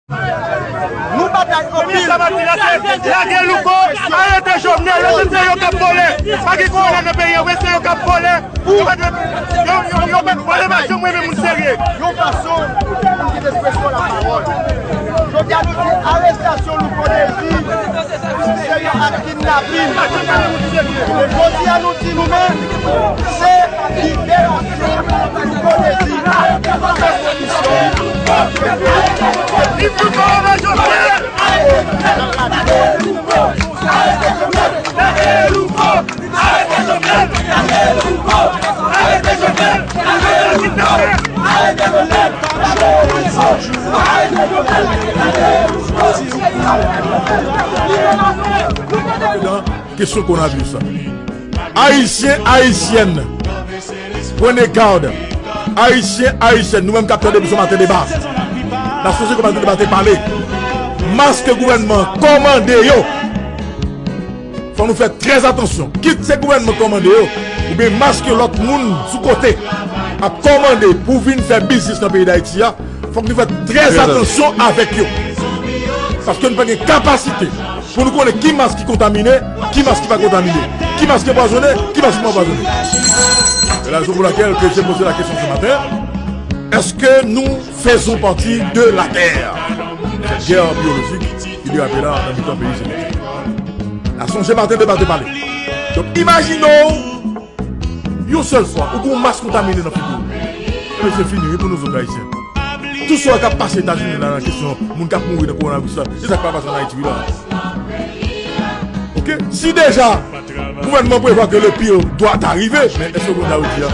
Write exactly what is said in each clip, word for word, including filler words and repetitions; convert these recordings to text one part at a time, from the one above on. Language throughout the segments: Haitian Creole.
Nou batay anpil. Lage Louko, arete Jovenel, yo se yo k ap vòlè. Pa gen kowona nan peyi an, wi, se yo k ap vòlè. Yo, yo, yo, yo, yo pa janm renmen moun serye. Yon fason pou n gen ekspresyon lapawòl. Jodi a nou di arestasyon Louko Désir se yon ak kidnapin. E jodi a nou di nou menm, se liberasyon Louko Désir. Kesyon konavirus la. Ayisyen, Ayisyèn, prenez garde. Ayisyen, Ayisyèn, nou menm k ap tande bouson maten deba, n ap sonje kòman maten deba te pale. Mas ke gouvènman an kòmande yo, fò nou fè trè atansyon. Kit se gouvènman kòmande yo, oubyen mas ke lòt moun sou kote ap kòmande pou vin fè biznis nan peyi Dayiti a, fòk nou fè trè atansyon avèk yo. Paske nou pa gen kapasite pou nou konnen ki mas ki kontamine, ki mas ki pa kontamine, ki mas ki anpwazonnen, ki mas ki pa anpwazonnen. C'est la raison pour laquelle que j'ai posé la question ce matin. Est-ce que nous faisons partie de la terre? Cette guerre biologique ki derape la nan mitan peyi Senegal. N a sonje maten deba te pale. Donk, imajine w, yon sèl fwa, ou gen yon mas kontamine nan figi w. Ebyen, se fini, wi, pou nou zòt Ayisyen. Tout sa k ap pase Etazini la nan kesyon moun k ap mouri nan kowonaviris la, se sa k pral pase ann Ayiti, wi, la. Oke? Si deja gouvènman prevwa ke le pire doit arriver, men èske w konn sa yo di a?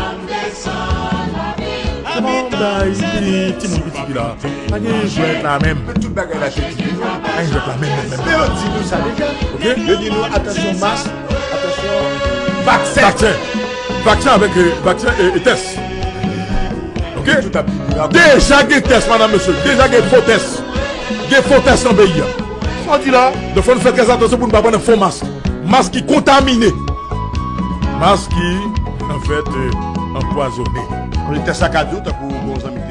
Se pa yon bagay ki timoun piti ki la. Pa gen jwèt la menm. Men tout bagay la se di nou. Pa gen jwèt la menm, menm, menm. Men yo di nou sa deja. Oke? Yo di nou, atansyon mas, atansyon vaksen. Vaksen. Vaksen avèk, euh, vaksen e, e tès. Oke? Tout ap vini rapid. Deja gen tès, madam, mesye. Deja gen fo tès. Gen fo tès nan peyi a. Sa w di la? Donk, fò nou fè trè atansyon pou nou pa pran nan fo mas. Mas ki kontamine. Mas ki, anfèt, euh, anpwazonnen. Tès la ka di w, tankou bon zanmi